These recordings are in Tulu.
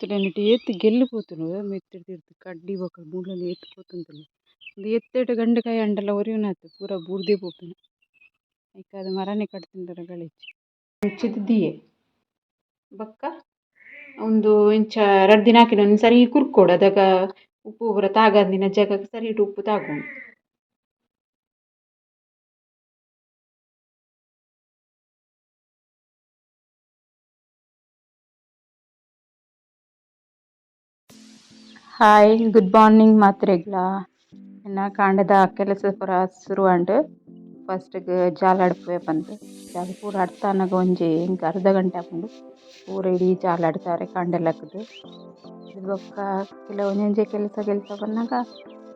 ತೂಲೆ ನೆಟ್ ಏತ್ ಗೆಲ್ಲ್ ಪೋತುಂಡು ಮಿತ್ತ್ ತಿರ್ತ್ ಕಡ್ಡಿ ಬೊಕ ಮುಳ್ಳುಲು ಏತ್ ಪೋತುಂಡು ತೂಲೆ ಉಂದು ಎತ್ತೇಟ ಗಂಡು ಕಾಯಿ ಆಂಡಲ ಒರಿಯುನಾತ್ ಪೂರ ಬೂರ್ದೇ ಪೋಪುಂಡು ಐಕಾದ್ ಮರನೆ ಕಡ್ತುಂಡಲ ಗಲಜಿ ಮುಚ್ಚಿದ್ ದೀಯೆ ಬೊಕ್ಕ ಉಂದು ಇಂಚ ರಡ್ಡ್ ದಿನ ಆಕಿನ ಒಂಜಿ ಸರಿ ಕುರ್ಕೊಡು ಅದಗ ಉಪ್ಪು ಪೂರ ತಾಗಂದಿನ ಜಾಗಗ್ ಸರಿಟ್ ಉಪ್ಪು ತಾಗುಂಡು. ಹಾಯ್, ಗುಡ್ ಮಾರ್ನಿಂಗ್ ಮಾತ್ರೆಗ್ಲಾ. ಎನ್ನ ಕಾಂಡೆದ ಕೆಲಸ ಪೂರ ಸುರು ಆಂಡ್. ಫಸ್ಟ್ ಗ್ ಜಾಲ್ ಅಡ್ಪುವೆ ಪಂದ್ ಜಾಲ್ ಪೂರ ಅಡ್ತಾನಗ ಒಂಜಿ ಎಂಕ್ ಅರ್ಧ ಗಂಟೆ ಆಪುಂಡು. ಪೂರ ಇಡೀ ಜಾಲ್ ಅಡ್ತಾರೆ ಕಾಂಡೆ ಲಕ್ಕುದು. ಬೊಕ್ಕ ಕೆಲವು ಒಂಜೊಂಜೆ ಕೆಲಸ ಕೆಲಸ ಬನ್ನಗ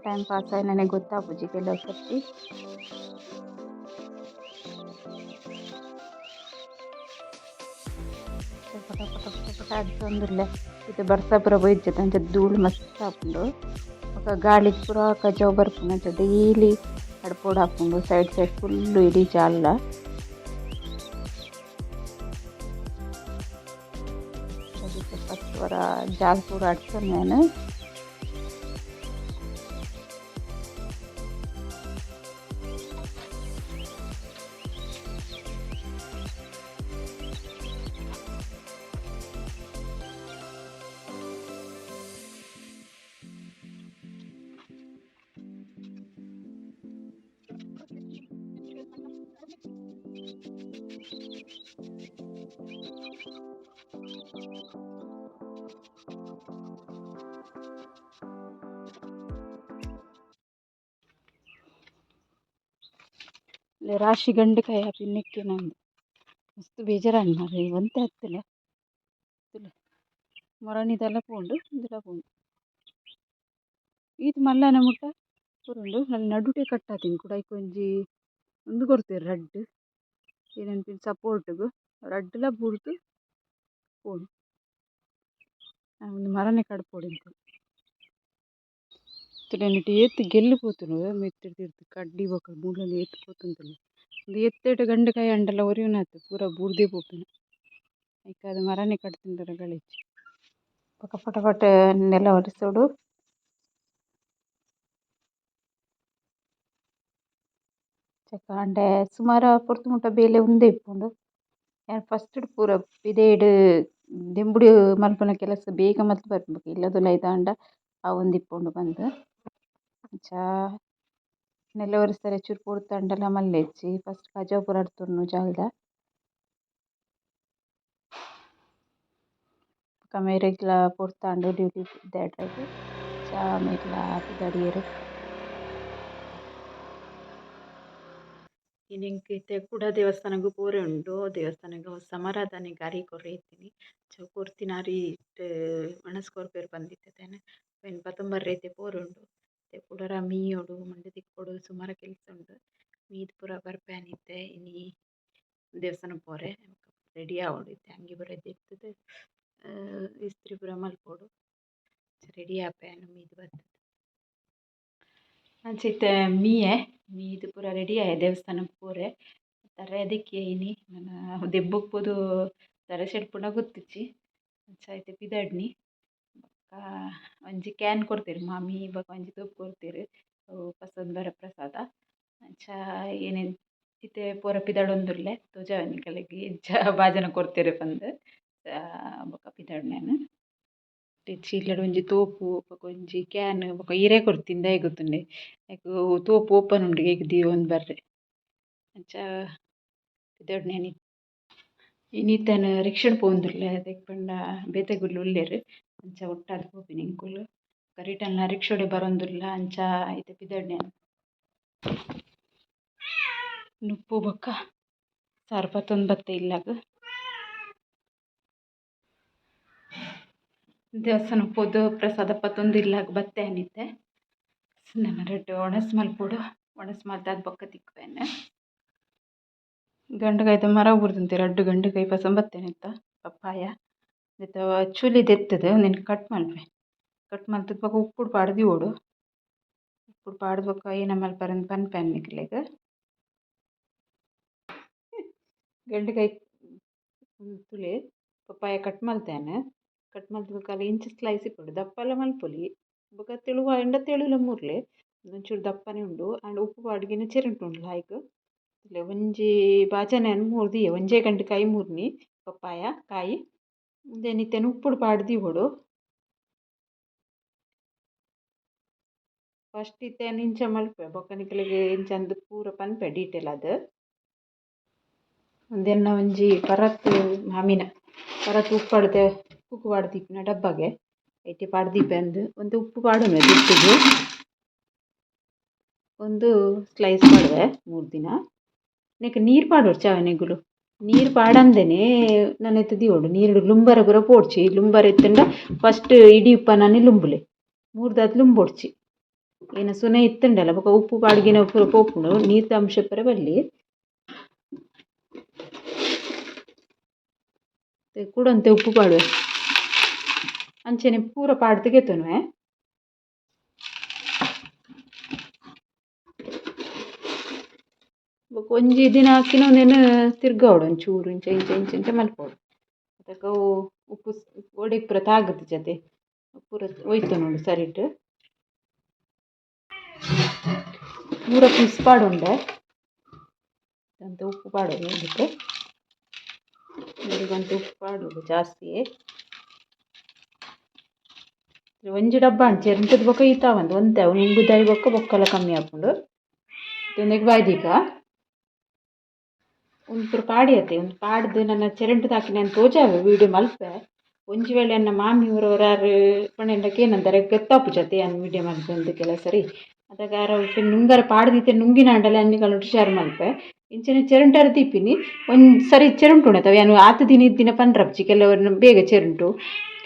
ಟೈಮ್ ಪಾಸ್ ಆಯಿನನೆ ಗೊತ್ತಾಪುಜಿ ಕೆಲವು ಸರ್ತಿ. ಪಟ ಪಟ ಪಟ ಪಟ ಅಡ್ತೊಂದುಲ್ಲೆ. ಇತ್ತೆ ಬರ್ಸ ಪೂರ ಬೈದ್ಜೆತ ಅಂಚ ಧೂಳು ಮಸ್ತ್ ಆಪುಂಡು. ಬೊಕ ಗಾಳಿಗ್ ಪೂರ ಕಜವು ಬರ್ಪುಂಡು ಅಂಚ ಡೈಲಿ ಅಡ್ಪೊಡಾಪುಂಡು ಸೈಡ್ ಸೈಡ್ ಫುಲ್ಲ್ ಇಡೀ ಜಾಲ್ಲ. ಫಸ್ಟ್ ಒರ ಜಾಲ್ ಪೂರ ಅಡ್ತೊನ್ವೆ ಯಾನ್. ರಾಶಿ ಗಂಡು ಕಾಯಿ ಆಪಿನೆಕ್ಕೆ ನಂದು ಮಸ್ತ್ ಬೇಜಾರಾಂಡ್ ಮಾರ್ರೆ ಒಂತೆ ಅತ್ತುಲ ತೂಲೆ ಮೊರಣಿದಲ ಪೋಂಡು ಉಂದುಲ ಪೋಂಡು ಈತ್ ಮಲ್ಲನ ಮುಟ್ಟ ಪುರುಂಡು ಅಲ್ಲಿ ನಡುಟೆ ಕಟ್ ಆತಿನಿ ಕುಡ ಐಕ್ ಒಂಜಿ ಉಂದು ಕೊರ್ತೆರ್ ರಡ್ಡ್ ಏನನ್ಪಿನ ಸಪೋರ್ಟ್ ಗು ರಡ್ಡ್ಲ ಬೂರ್ದು ಪೋಂಡು. ಉಂದು ಮರನೆ ಕಡ್ಪೊಡು ಎಂಕುಲು. ತೂಲೆ ನೆಟ್ ಏತ್ ಗೆಲ್ಲ್ ಪೋತುಂಡು ಮಿತ್ತ್ ತಿರ್ತ್ ಕಡ್ಡಿ ಬೊಕ ಮುಳ್ಳುಲು ಏತ್ ಪೋತುಂಡು ತೂಲೆ ಉಂದು ಎತ್ತೇಟ ಗಂಡು ಕಾಯಿ ಆಂಡಲ ಒರಿಯುನಾತ್ ಪೂರ ಬೂರ್ದೇ ಪೋಪುಂಡು. ಐಕಾದ್ ಮರನೆ ಕಡ್ತುಂಡಲ ಗಲಜಿ. ಬೊಕ ಪಟ ಪಟ ನೆಲ ಒರೆಸೊಡು. ಕಾಂಡೆ ಸುಮಾರ್ ಪೊರ್ತು ಮುಟ ಬೇಲೆ ಉಂದೇ ಇಪ್ಪುಂಡು. ಯಾನ್ ಫಸ್ಟ್ ಡ್ ಪೂರ ಪಿದಯ್ಡ್ ದೆಂಬುಡು ಮನ್ಪುನ ಕೆಲಸ ಬೇಗ ಮಲ್ತ್ ಬರ್ಪೆ ಇಲ್ಲದುಲೈದಾಂಡ ಆವೊಂದಿಪ್ಪುಂಡು ಪಂದ್. ಅಂಚ ನೆಲ ಒರೆಸರೆ ಚೂರು ಪೊರ್ತಾಂಡಲ ಮಲ್ಲೆಜ್ಜಿ ಫಸ್ಟ್ ಕಜವು ಪೂರ ಅಡ್ತೊನ್ನು ಜಾಲ್ದ. ಬೊಕ ಮೇರೆಗ್ಲ ಪೊರ್ತಾಂಡ್ ಡ್ಯೂಟಿ ಪಿದಾಡ್ರೆಗ್ ಅಂಚ ಮೇರ್ಲ ಪಿದಾಡಿಯೆರ್. ಇನಿ ಎಂಕ್ ಇತ್ತೆ ಕುಡ ದೇವಸ್ಥಾನಗ್ ಪೋರೆ ಉಂಡು. ದೇವಸ್ಥಾನಗ್ ಸಮಾರಾಧನೆಗ್ ಅರಿ ಕೊರ್ರೆ ಇತ್ತಿನಿ. ಅಂಚ ಕೊರ್ತಿನ ಅರಿಟ್ ವನಸ್ ಕೊರ್ಪೆರ್ ಪಂದಿತ್ತೆತೇನೆ ಅವೆನ್ ಪತೊಂಬರ್ರೆ ಇತ್ತೆ ಪೋರೆ ಉಂಡು. ಇತ್ತೆ ಕುಡೊರ ಮೀಯೊಡು ಮಂಡೆ ತಿಕ್ಕೊಡು ಸುಮಾರ್ ಕೆಲಸ ಉಂಡು. ಮೀದ್ ಪೂರ ಬರ್ಪೆ ಇತ್ತೆ ಇನಿ ದೇವಸ್ಥಾನಗ್ ಪೋರೆ ರೆಡಿ ಆವೊಡು ಇತ್ತೆ ಅಂಗಿ ಪೂರ ದೆತ್ತುದು ಇಸ್ತ್ರಿ ಪೂರ ಮಲ್ಪೊಡು. ರೆಡಿ ಆಪೆ ಯಾನ್ ಮೀದ್ ಬತ್ತುದು. ಅಂಚ ಇತ್ತೆ ಮೀಯೆ ಮೀದ್ ಪೂರ ರೆಡಿ ಆಯೆ ದೇವಸ್ಥಾನಗ್ ಪೋರೆ. ತರೆ ದೆಕ್ಕಿಯೆ ಇನಿ ನನ ದೆಬ್ಬುಗ್ ಪೋದು ತರೆ ಸೆಡ್ಪುಂಡ ಗೊತ್ತಿಜ್ಜಿ. ಅಂಚ ಇತ್ತೆ ಪಿದಡ್ನಿ ಬೊಕ್ಕ ಒಂಜಿ ಕ್ಯಾನ್ ಕೊರ್ತೆರ್ ಮಾಮಿ ಬೊಕ ಒಂಜಿ ತೋಪ್ ಕೊರ್ತೆರ್ ಅವು ಪಸೊಂದು ಪ್ರಸಾದ. ಅಂಚ ಏನೇನ್ ಇತ್ತೆ ಪೂರ ಪಿದಡೊಂದುಲ್ಲೆ ತೋಜಾವೆ ನಿಕಲೆಗ್ ಎಂಚ ಬಾಜನ ಕೊರ್ತೆರ್ ಪಂದ್. ಬೊಕ ಪಿದಡ್ನೆ ಯಾನ್. ಚೀಲಡ್ ಒಂಜಿ ತೋಪು ಬೊಕ ಒಂಜಿ ಕ್ಯಾನ್ ಬೊಕ ಇರೆ ಕೊರ್ತಿನಿ ದಾಯೆ ಗೊತ್ತುಂಡೆ ಐಕ್ ತೋಪು ಓಪನ್ ಉಂಡು ಐಕ್ ದೀವೊಂದು ಬರ್ರೆ. ಅಂಚ ಪಿದಡ್ನೆ ಯಾನ್. ಇನಿತ ಯಾನ್ ರಿಕ್ಷಾಡ್ ಪೋವೊಂದುಲ್ಲೆ ದಾಯೆ ಪಂಡ ಬೇತೆಗುಲು ಉಲ್ಲೆರ್ ಅಂಚ ಒಟ್ಟಾದ್ ಪೋಪಿನಿ ಎಂಕುಲು. ರಿಟರ್ನ್ ಲ ರಿಕ್ಷಾಡೆ ಬರೊಂದುಲ್ಲ ಅಂಚ ಇತ್ತೆ ಪಿದಡ್ನೆ ಯಾನ್. ನುಪ್ಪು ಬೊಕ್ಕ ಸಾರ್ ಪತೊಂದು ಬತ್ತೆ ಇಲ್ಲಗ್. ದೇವಸ್ಥಾನಗ್ ಪೋದು ಪ್ರಸಾದ ಪತೊಂದು ಇಲ್ಲಗ್ ಬತ್ತೆ ಯಾನ್ ಇತ್ತೆ. ನನ ರಡ್ಡ್ ವನಸ್ ಮಲ್ಪೊಡು ವನಸ್ ಮಲ್ತಾದ್ ಬೊಕ್ಕ ತಿಕ್ಕುವೆ ಯಾನ್. ಗಂಡು ಕಾಯಿದ ಮರ ಬೂರ್ದುಂತೆ ರಡ್ಡ್ ಗಂಡು ಕಾಯಿ ಪಸೊಂದು ಬತ್ತೇನೆ ಇತ್ತ ಪಪ್ಪಾಯ. ನೆತ್ತ ಚುಲಿ ದೆತ್ತುದು ಉಂದೆನ್ ಕಟ್ ಮಲ್ಪುವೆ. ಕಟ್ ಮಲ್ತುದು ಬೊಕ ಉಪ್ಪುಡು ಪಾಡ್ದ್ ದೀವೊಡು. ಉಪ್ಪುಡು ಪಾಡ್ದ್ ಬೊಕ ಏನ ಮಲ್ಪರೆ ಪನ್ಪೆ ನಿಕ್ಲೆಗ್. ಗಂಡು ಕಾಯಿ ತೂಲೆ ಪಪ್ಪಾಯ ಕಟ್ ಮಲ್ತೆ ಯಾನ್. ಕಟ್ ಮಲ್ತ್ ಬೊಕ ಇಂಚ ಸ್ಲೈಸ್ ಇಪ್ಪೊಡು ದಪ್ಪಲ ಮಲ್ಪೊಲಿ ಬೊಕ ತೆಳುವಾಂಡ ತೆಳುಲ ಮೂರ್ಲೆ ಒಂಚೂರು ದಪ್ಪನೆ ಉಂಡು ಆಂಡ ಉಪ್ಪು ಪಾಡ್ಗಿನ ಚೆರಂಟುಂಡು ಲಾಯ್ಕ್. ಒಂಜಿ ಬಾಜನನ್ ಮೂರ್ದಿಯೆ ಒಂಜೇ ಗಂಟು ಕಾಯಿ ಮೂರ್ನಿ ಪಪ್ಪಾಯ ಕಾಯಿ ಉಂದೆನ್ ಇತ್ತೆ ಉಪ್ಪುಡು ಪಾಡ್ದ್ ದೀವೊಡು. ಫಸ್ಟ್ ಇತ್ತೆ ಇಂಚ ಮಲ್ಪುವೆ ಬೊಕ ನಿಕಲೆಗ್ ಇಂಚ ಅಂದ್ ಪೂರ ಪನ್ಪೆ ಡೀಟೇಲ್ ಆದ್. ಉಂದೆನ್ನ ಒಂಜಿ ಪರತ್ ಮಾಮಿನ ಪರತ್ ಉಪ್ಪಡ್ದ ಉಪ್ಪು ಪಾಡ್ದ್ ದೀಪಿನ ಡಬ್ಬಗೆ ಐಟೆ ಪಾಡ್ದ್ ದೀಪೆ ಅಂದ್ ಒಂತೆ ಉಪ್ಪು ಪಾಡುವೆ ತಿರ್ತುಗು. ಒಂದು ಸ್ಲೈಸ್ ಪಾಡುವೆ ಮೂರು ದಿನ. ನೆಕ್ ನೀರು ಪಾಡೊಡ್ಚಿ ಅವೆ ನೀರು ಪಾಡಂದೆನೆ ನನ ದೀವೊಡು ನೀರುಡು ಲುಂಬರ ಪೂರ ಪೋಡ್ಚಿ ಲುಂಬರ ಇತ್ತುಂಡ ಫಸ್ಟ್ ಇಡೀ ಉಪ್ಪನನೆ ಲುಂಬುಲೆ ಮೂರ್ದಾತ್ ಲುಂಬೊಡ್ಚಿ ಏನ ಸುನೆ ಇತ್ತುಂಡಲ ಬೊಕ ಉಪ್ಪು ಪಾಡ್ಗಿನ ಪೂರ ಪೋಪುಂಡು ನೀರ್ದ ಅಂಶ ಪೂರ ಬಲ್ಲಿ. ಕುಡೊಂತೆ ಉಪ್ಪು ಪಾಡುವೆ ಅಂಚನೆ ಪೂರ ಪಾಡ್ದ್ ಗೆತೊನುವೆ. ಬೊಕ ಒಂಜಿ ದಿನ ಹಾಕಿನ ಉಂದೆನ್ ತಿರ್ಗಾವೊಡು ಒಂಚೂರು ಇಂಚ ಇಂಚ ಇಂಚ ಇಂಚ ಮಲ್ಪೊಡು. ಅದಕ್ಕ ಅವು ಉಪ್ಪು ಒಡೆಕ್ ಪೂರ ತಾಗುದಿಜತೆ ಪೂರ ಒಯ್ತೊನೊಡು ಸರಿಟ್. ಪೂರ ಪೀಸ್ ಪಾಡೊಂಡೆ ಒಂತೆ ಉಪ್ಪು ಪಾಡೊಡು ಇದಕ್ಕೆ ಒಂತೆ ಉಪ್ಪು ಪಾಡೊಡು ಜಾಸ್ತಿ. ಒಂಜಿ ಡಬ್ಬ ಅಂಚೆ ಚೆರಿಂಟದ ಬೊಕ ಈತಾವಂದ್ ಒಂತೆ ಅವು ನುಂಗುದಾಯಿ ಬೊಕ್ಕ ಬೊಕ್ಕಲ ಕಮ್ಮಿ ಆಪುಂಡು. ಉಂದೆಕ್ ಬಾಯ್ ಉಂದು ಪೂರ ಪಾಡಿಯತೆ ಉಂದು ಪಾಡ್ದು ನನ ಚೆರಂಟು ಹಾಕಿನ ತೋಜಾವೆ ವೀಡಿಯೋ ಮಲ್ಪೆ. ಒಂಜಿ ವೇಳೆ ಎನ್ನ ಮಾಮಿ ಊರವರಾರು ಪಂಡ ಕೇನಂದರೆ ಗೊತ್ತಾಪುಜತೆ ಯಾನ್ ವೀಡಿಯೋ ಮಲ್ಪೆ ಕೆಲವು ಸರಿ. ಅದಗ ಆರ ನುಂಗರ ಪಾಡ್ದಿತ್ತೆ ನುಂಗಿನಾಂಡಲ ಅನ್ನಿಗಳು ಹುಷಾರು ಮಲ್ಪೆ. ಇಂಚನೆ ಚೆರಂಟರ ದೀಪಿನಿ ಒಂಜಿ ಸರಿ ಚೆರುಂಟು ಉಂಡತ ಯಾನ್ ಆತ್ ದಿನ ಇತ್ತಿನ ಪನ್ರಪ್ಚಿ ಕೆಲವರ್ನ ಬೇಗ ಚೆರುಂಟು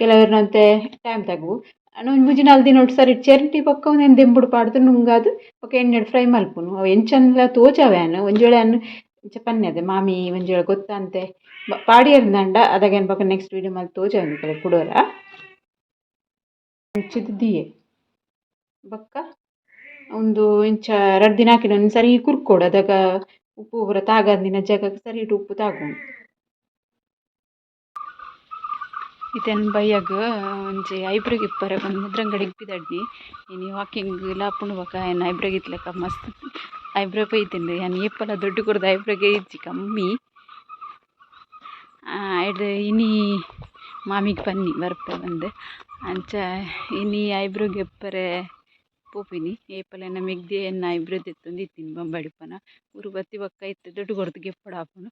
ಕೆಲವರ್ನಂತೆ ಟೈಮ್ ತಗು. ಒಂಜಿ ಮೂಜಿ ನಾಲ್ ದಿನ ಒಟ್ಟು ಸರಿ ಚೆರಂಟಿ ಬೊಕ್ಕ ಉಂದೆನ್ ದೆಂಬುಡು ಪಾಡ್ದು ನುಂಗಾದ್ ಬೊಕ್ಕ ಎಣ್ಣೆಡ್ ಫ್ರೈ ಮಲ್ಪುನು. ಅವು ಎಂಚಂದ್ಲ ತೋಜಾವೆ ಯಾನ್ ಒಂಜಿ ವೇಳೆ ಯಾನ್ ಇಂಚ ಪನ್ನೆ ಮಾಮಿ ಒಂಜಿ ವೇಳೆ ಗೊತ್ತಂತೆ ಪಾಡಿಯರ್ಂದಾಂಡ ಅದಗ ಯಾನ್ ಬೊಕ ನೆಕ್ಸ್ಟ್ ವೀಡಿಯೋ ಮಲ್ತ್ ತೋಜಾವೆ ನಿಕಲೆಗ್ ಕುಡೋರ. ಮುಚ್ಚಿದ್ ದೀಯೆ ಬೊಕ್ಕ ಉಂದು ಇಂಚ ರಡ್ಡ್ ದಿನ ಹಾಕಿನ ಒಂಜಿ ಸರಿ ಕುರ್ಕೊಡು ಅದಗ ಉಪ್ಪು ಪೂರ ತಾಗಂದಿನ ಜಾಗಗ್ ಸರಿ ಉಪ್ಪು ತಾಗುಂಡು. ಇತ್ತೆನ್ ಬಯ್ಯಗ್ ಒಂಜಿ ಐಬ್ರೋಗ್ ಇಪ್ಪರೆ ಪಂದ್ ಮುದ್ರಂಗಡಿಗ್ ಪಿದಡ್ನಿ. ಇನಿ ವಾಕಿಂಗ್ ಲ ಆಪುಂಡು ಬೊಕ ಎನ್ನ ಐಬ್ರೋಗ್ ಇತ್ಲೆಕ ಮಸ್ತ್ ಐಬ್ರೋ ಪೋಯ್ತುಂಡು ಯಾನ್ ಏಪಲ ದುಡ್ಡು ಕೊರ್ದು ಐಬ್ರೋಗೆ ಇಜ್ಜಿ ಕಮ್ಮಿ. ಐಡ್ ಇನಿ ಮಾಮಿಗ್ ಪನ್ನಿ ಬರ್ಪೆ ಪಂದ್ ಅಂಚ ಇನಿ ಐಬ್ರೋಗ್ ಇಪ್ಪರೆ ಪೋಪಿನಿ ಏಪಲ ಎನ್ನ ಮೆಗ್ದಿ ಎನ್ನ ಐಬ್ರೋ ದೆತ್ತೊಂದು ಇತ್ತಿನಿ ಬೊಂಬಾಯಿಡ್ ಊರು ಬತ್ತಿ ಬೊಕ್ಕ ಇತ್ತೆ ದುಡ್ಡು ಕೊರ್ದು ಗೆಪ್ಪೊಡು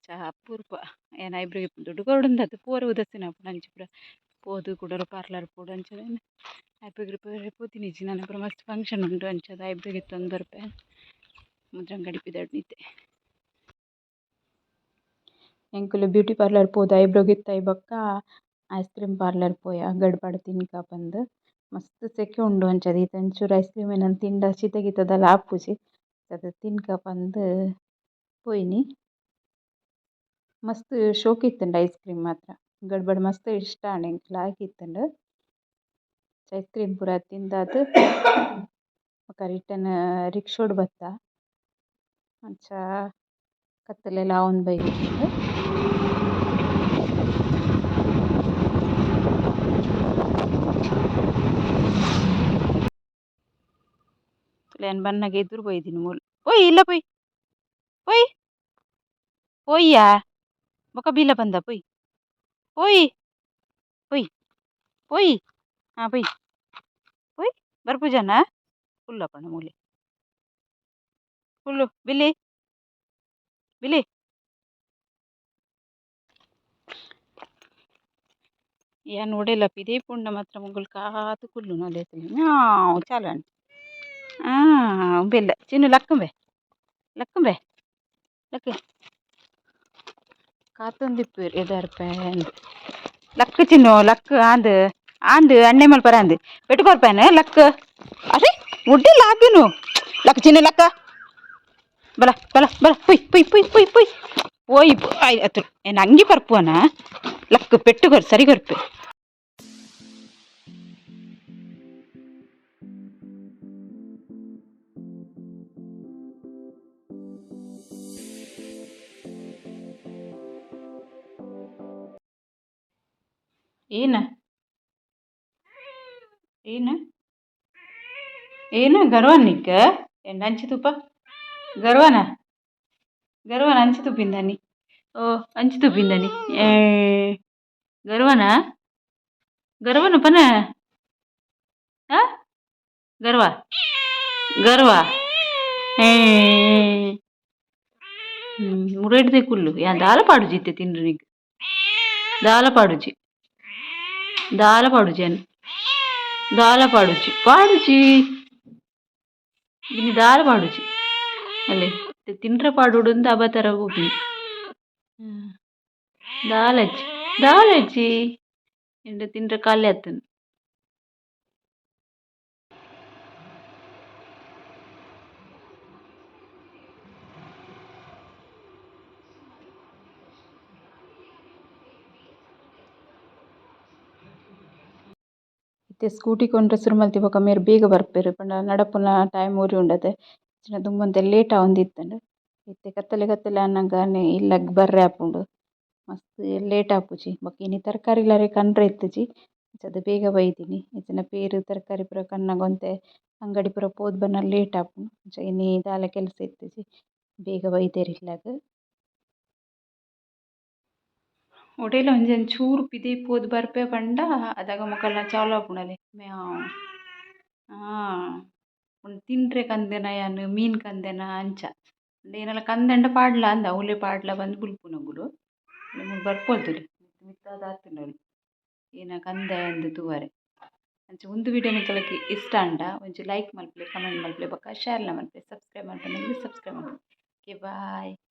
ಚಾ ಅಪರೂಪ ಯಾನ್ ಐಬ್ರೋ ದುಡ್ಡು ಕೊರೊಡುಂದತ್ತ್ ಪೋರೆ ಉದಾಸೀನ ಆಪುಂಡು ಅಂಚ ಪೂರ ಪೋದು ಕುಡೊರ ಪಾರ್ಲರ್ ಪೋಡು ಅಂಚ ಐಬ್ರೋ ಪೋರೆ ಪೋತಿನಿಜ್ಜಿ ನನ ಪೂರ ಮಸ್ತ್ ಫಂಕ್ಷನ್ ಉಂಡು ಅಂಚಾದ್ ಐಬ್ರೋ ಗೆತ್ತೊಂದು ಬರ್ಪೆ ಮುದ್ರಂಗಡಿ ಪಿದಡ್ನಿ ಇತ್ತೆ. ಎಂಕುಲು ಬ್ಯೂಟಿ ಪಾರ್ಲರ್ ಪೋದು ಐಬ್ರೋ ಗೆತ್ತಾಯಿ ಬೊಕ್ಕ ಐಸ್ ಕ್ರೀಮ್ ಪಾರ್ಲರ್ ಪೋಯ ಗಡ್ಬಡ್ ತಿನ್ಕ ಪಂದ್ ಮಸ್ತ್ ಸೆಕೆ ಉಂಡು ಅಂಚಾದ್ ಇತ್ತೆ ಒಂಚೂರು ಐಸ್ ಕ್ರೀಮ್ ಏನಾನ ತಿಂಡ ಶೀತ ಗೀತ ದಾಲ ಆಪುಜಿ ಅಂಚಾದ್ ತಿನ್ಕ ಪಂದ್ ಪೋಯಿನಿ. ಮಸ್ತ್ ಶೋಕು ಇತ್ತುಂಡು ಐಸ್ ಕ್ರೀಮ್ ಮಾತ್ರ. ಗಡ್ಬಡ್ ಮಸ್ತ್ ಇಷ್ಟ ಆಂಡ್ ಎಂಕ್ ಲಾಯ್ಕ್ ಇತ್ತುಂಡು. ಐಸ್ ಕ್ರೀಮ್ ಪೂರ ತಿಂದಾದ್ ಬೊಕ ರಿಟರ್ನ್ ರಿಕ್ಷೋಡ್ ಬತ್ತ. ಅಂಚ ಕತ್ತಲೆಲ ಆವೊಂದು ಬೈದಿತ್ತುಂಡು. ಯಾನ್ ಬನ್ನಗ ಎದುರು ಪೋಯಿದಿನಿ ಮೂಲು. ಪೋಯಿ ಇಲ್ಲ ಪೋಯಿ. ಪೋಯಿ. ಪೋಯಿಯಾ ಬೊಕ ಬೀಲ ಬಂದ ಪೋಯಿ. ಪೋಯಿ. ಪೋಯಿ. ಪೋಯಿ. ಹಾಂ ಪೋಯಿ. ಪೋಯ್ ಬರ್ಪುಜನ ಕುಲ್ಲಪ್ಪಣ ಮೂಲೆ. ಕುಲ್ಲು ಬಿಲ್ಲಿ. ಬಿಲ್ಲಿ. ಯಾನ್ ಒಡೆಲ ಪಿದಯಿ ಪೋಂಡ ಮಾತ್ರ ಮೊಗುಲು ಕಾತ್ ಕುಲ್ಲುನು ಅಲೆ ಮ್ಯಾವ್ ಚಾಲನ್ ಉಂಬೆಲ್ಲ ಚಿನ್ನು ಲಕ್ಕುಂಬೆ ಲಕ್ಕುಂಬೆ ಲಕ್ಕು ಕಾತೊಂದಿಪ್ಪುವೆರ್ ಎದಾರ್ಪೆ ಅಂದ್ ಲಕ್ಕು ಚಿನ್ನು ಲಕ್ಕು ಆಂದ್ ಆಂದ್ ಅಣ್ಣೆ ಮಲ್ಪರ ಅಂದ್ ಪೆಟ್ಟು ಕೊರ್ಪೇನೆ ಲಕ್ಕು ಅರೆ ಉಡ್ಡೆ ಲಾಗುನು ಲಕ್ಕು ಚಿನ್ನು ಲಕ್ಕ ಬಲ ಬಲ ಬಲ ಪುಯ್ ಪುಯ್ ಪುಯ್ ಪುಯ್ ಪುಯ್ ಪೋಯ್ ಆಯ್ತು ಏನು ಅಂಗಿ ಪರ್ಪುವನ ಲಕ್ಕು ಪೆಟ್ಟು ಕೊರ್ ಸರಿ ಕೊರ್ಪೆ. ಏನ ಏನ ಏನ ಗರ್ವ ನಿಕ್ಕ? ಎಂಡ ಅಂಚಿ ತೂಪ ಗರ್ವನ? ಗರ್ವನ ಅಂಚಿ ತೂಪಿಂದಾನಿ? ಓ, ಅಂಚಿ ತೂಪಿಂದಾನಿ? ಏ, ಗರ್ವನ? ಗರ್ವನ ಪನ? ಆ, ಗರ್ವ, ಗರ್ವ. ಏ, ಮುರೇಡ್ದೆ ಕುಲ್ಲು. ಯಾನ್ ದಾಲ ಪಾಡುಜಿ ಇತ್ತೆ ತಿನ್ರು ನಿಕ್. ದಾಲ ಪಾಡುಜಿ, ದಾಲ ಪಾಡುಜಿ, ಅನ್ ದಾಲ ಪಾಡುಜಿ, ಪಾಡುಜಿ ಇನಿ ದಾಲ ಪಾಡುಜಿ. ಅಲ್ಲೇ ತಿನ್ರೆ ಪಾಡೋಡು ಅಂದ್ ಅಬತರ ಪೋಪಿನಿ. ದಾಲಜ್ಜಿ, ದಾಲಜ್ಜಿ ಎಂಡ ತಿನ್ರೆ ಕಾಲಿ ಆತುಂಡು. ಇತ್ತೆ ಸ್ಕೂಟಿ ಕೊಂಡ್ರೆ ಸುರು ಮಲ್ತಿ ಬೊಕ ಮೇರ್ ಬೇಗ ಬರ್ಪೆರ್ ಪಂಡ ನಡಪುನ ಟೈಮ್ ಒರಿ ಉಂಡತೆ. ಇಜ್ಜಿಂಡ ದುಂಬು ಒಂತೆ ಲೇಟ್ ಆವೊಂದಿತ್ತುಂಡು. ಇತ್ತೆ ಕತ್ತಲೆ ಕತ್ತಲೆ ಆನಗನೆ ಇಲ್ಲಗ್ ಬರ್ರೆ ಆಪುಂಡು. ಮಸ್ತ್ ಲೇಟ್ ಆಪುಜಿ. ಬೊಕ ಇನಿ ತರಕಾರಿಲ ಅರೆಗ್ ಕನ್ರೆ ಇತ್ತುಜಿ, ಅಂಚಾದ್ ಬೇಗ ಬೈದಿನಿ. ಇಜ್ಜಿಂಡ ಪೇರ್ ತರಕಾರಿ ಪೂರ ಕನ್ನಗ ಒಂತೆ ಅಂಗಡಿ ಪೂರ ಪೋದು ಬನ್ನಗ ಲೇಟ್ ಆಪುಂಡು. ಅಂಚ ಇನಿ ದಾಲ ಕೆಲಸ ಇತ್ತುಜಿ, ಬೇಗ ಬೈದೆರ್ ಇಲ್ಲಗ್. ಒಡೇಲ ಒಂಜಿ ಒಂಚೂರು ಪಿದಯಿ ಪೋದು ಬರ್ಪೆ ಪಂಡ ಅದಗ ಮೊಕಲ್ನ ಚಾಲು ಆಪುಂಡಲೆ ಮ್ಯಾವ್. ಉಂದು ತಿನ್ರೆ ಕಂದೆನ ಯಾನ್, ಮೀನ್ ಕಂದೆನ ಅಂಚ. ಏನಾಲ ಕಂದೆಂಡ ಪಾಡ್ಲ ಅಂದ್ ಅವ್ಲೆ ಪಾಡ್ಲ ಪಂದ್ ಬುಲ್ಪುನಕುಲು. ಮೂಲು ಬರ್ಪೊಲು ತೂಲೆ ಮಿತ್ತಾದ್ ಆತುಂಡು ಅವ್ಲು ಏನ ಕಂದೆ ಅಂದ್ ತೂವರೆ. ಅಂಚ ಉಂದು ವಿಡಿಯೋ ನಿಕಲೆಗ್ ಇಷ್ಟ ಆಂಡ ಒಂಜಿ ಲೈಕ್ ಮಲ್ಪುಲೆ, ಕಮೆಂಟ್ ಮಲ್ಪುಲೆ, ಬೊಕ ಶೇರ್ಲ ಮಲ್ಪುಲೆ. ಸಬ್ಸ್ಕ್ರೈಬ್ ಮಲ್ಪಂದಿನ ಸಬ್ಸ್ಕ್ರೈಬ್ ಮಲ್ಪುಲೆ. Okay, bye.